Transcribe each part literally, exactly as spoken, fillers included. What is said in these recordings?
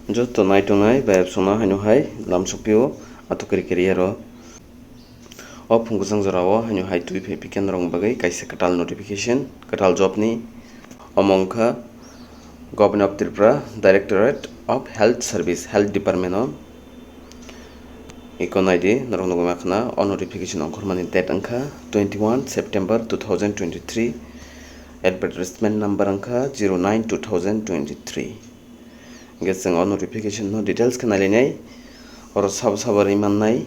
Joto naitongnai bai absongno haino hai lamsokpio atukri career o. O phungkujang jorao haino hai twi phai pikha norokni bagwi kaisa kwtal notification, kwtal job ni. Omo wngkha Government of Tripura, Directorate of Health Service, Health Department o. Iko naidi, norok nugwi makhna, o notification ongkhormani date wngkha twenty one September two thousand twenty three, advertisement number wngkha zero nine two thousand twenty three. Hingke chwng o notification no details khe nailainai, oro sabo sabo rimannai.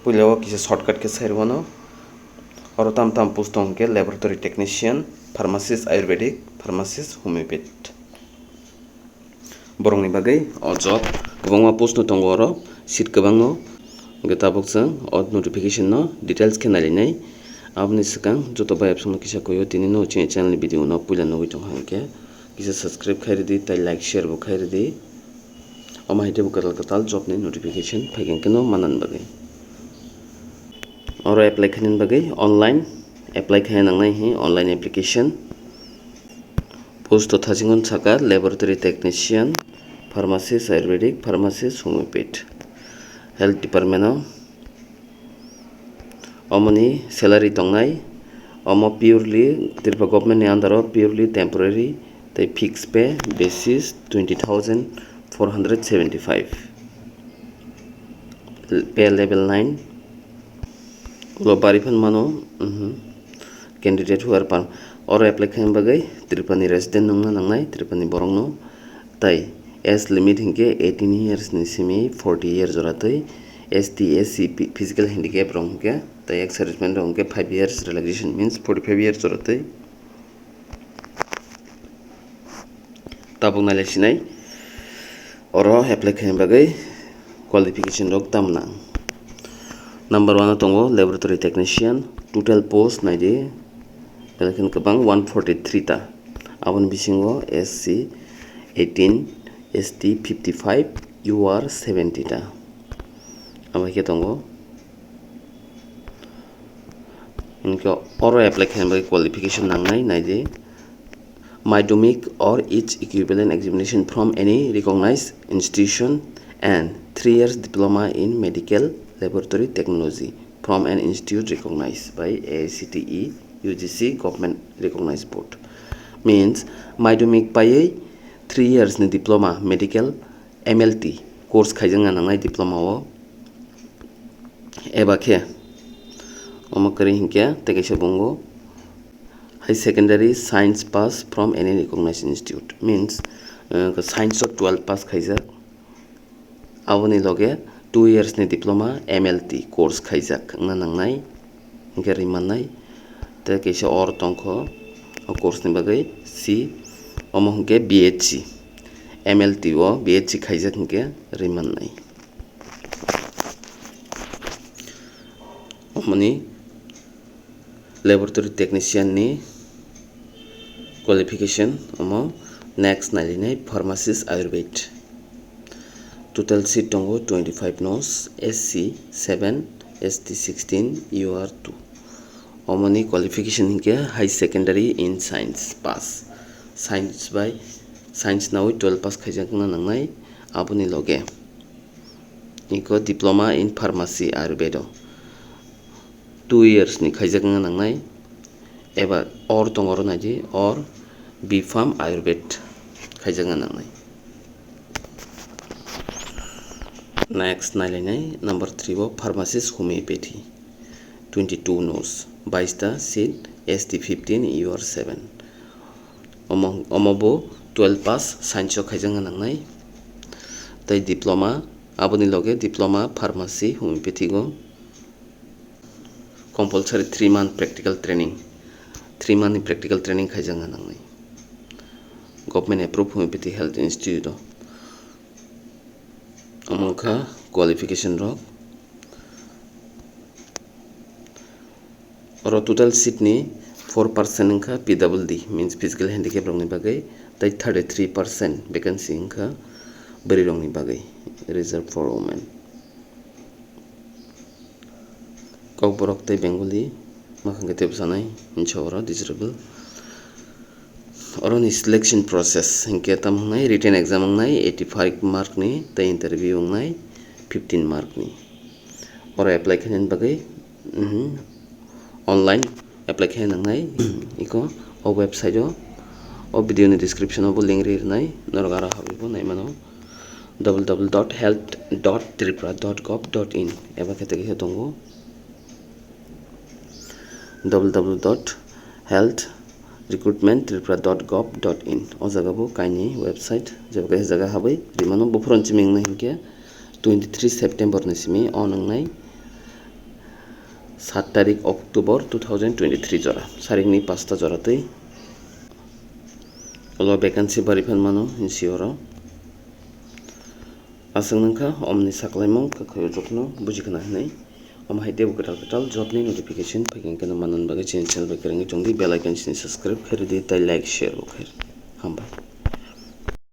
Puila o kisa shortcut khe sai rwno. Oro tam tam post tong hwnkhe laboratory technician, pharmacist ayurvedic, pharmacist homeopath. Borokni bagwi o job kwbangma post no tongo oro, seat kwbangno. Hingke tabuk chwng o notification no details khe nailainai. Aboni swkang joto bai absongno kisa kuio tini no chini channel ni video no puila nugwi tongkha hingke kisa subscribe khai rwdi tei like share bo khai rwdi. Omo hai teibo kwtal kwtal job ni notification phaikha hingke no manani bagwi. Oro apply khainani bagwi online apply khaina nangnai hi online application. Post o thachingno saka laboratory technician, pharmacist, ayurvedic, pharmacist, homeopath, health department o. Omoni salary tongnai, omo purely Tripura government ni under o purely temporary tei fixed pay basis twenty thousand four hundred seventy five, pay level nine. Ulo bari phan mano, mhm. Candidate who are perm-, oro apply khaina bagwi Tripura ni resident wngna nangnai, Tripura ni borok no. Tai age limit hinkhe eighteen years ni simi forty year jora twi, S T, S C, phy-, physical handicap rok hinkhe, tai ex serviceman rok hinkhe five years relaxation means forty five years jora twi. Tabuk nailai sinai, oro apply khaina bagwi qualification rok tamo nang. Number one o tongo laboratory technician, total post naidi, belai kheno kwbang one forty three ta. Aboni bisingo S C eighteen, S T fifty five, U R seventy ta. Abo hai khe tongo. Hinkhe oro apply khaina bagwi qualification nangnai, naidi madhyamik or its equivalent examination from any recognized institution and three years diploma in medical laboratory technology from an institute recognized by A I C T E, U G C, government recognized board. Means madhyamik paiwi three years ni diploma medical M L T course khaijakna nangnai diploma o. Eba khe omo kwrwi hinkhe tei kaisa bungo high secondary science pass from any recognized institute, means, uh, science o twelve pass khaijak, aboni loge two years ni diploma M L T course khaijak wngna nangnai. Hinkhe rimannai. Tei kaisa or tongkho, o course ni bagwi C, omo hinkhe B H C, M L T o B H C khaijak hinkhe rimannai. Omoni laboratory technician ni qualification omo. Next nailinai pharmacist ayurved. Total seat tongo twenty five nos, S C seven, S T sixteen, U R two. Omoni qualification hinkhe high secondary in science pass. Science bai, science nawi twelve pass khaijakna nangnai, aboni loge iko diploma in pharmacy ayurved o two years ni khaijakna nangnai, eba or tongo oro naidi or B pharm ayurved khaijakna nangnai. Next nailainai number three o pharmacist homeopathy, twenty two nos, bais ta seat, S T fifteen, U R seven. Omo, omo bo twelve pass science o khaijakna nangnai. Tei diploma, aboni loge diploma pharmacy homeopathy o compulsory three month practical training, three month ni practical training khaijakna nangnai. Government approve homeopathy health institute o. Omo wngkha qualification rok. Oro total seat ni four percent wngkha P W D, means physical handicap rokni bagwi, tei thirty three percent vacancy wngkha bwrwi rokni bagwi, reserved for women. Kokborok tei Bengali makhang khe tei bwchanai hinsa oro desirable. Oroni selection process hinkhe tam wngnai, written exam wngnai eighty five mark ni tei interview wngnai fifteen mark ni. Oro apply khainani bagwi, mhm, online apply khe nangnai. Iko o website o, o video ni description o bo link ri rwnai, norok aro habwi bo naimano www.health.tripura.gov.in eba khe tei khe tongo www.healthrecruitment.tripura.gov.in. O jaga bo kaini website, jeba khe jaga habwi rimano. Buphuru chiming na hinkhe twenty three September ni simi o nangnai sat tarik October two thousand twenty three jora, sarikni pasta jora tei ulo vacancy bari phan mano hinsi oro. Aswk nangkha omni saklaimung, kakhayo jotono buji khna hinwi. Omo hai teibo kwtal kwtal job ni notification phaikha, hinkhe no manna bagwi chini channel bai kwrwngwi tongdi, bell icon sini subscribe khairwdi tei like share bo khair. Hambai.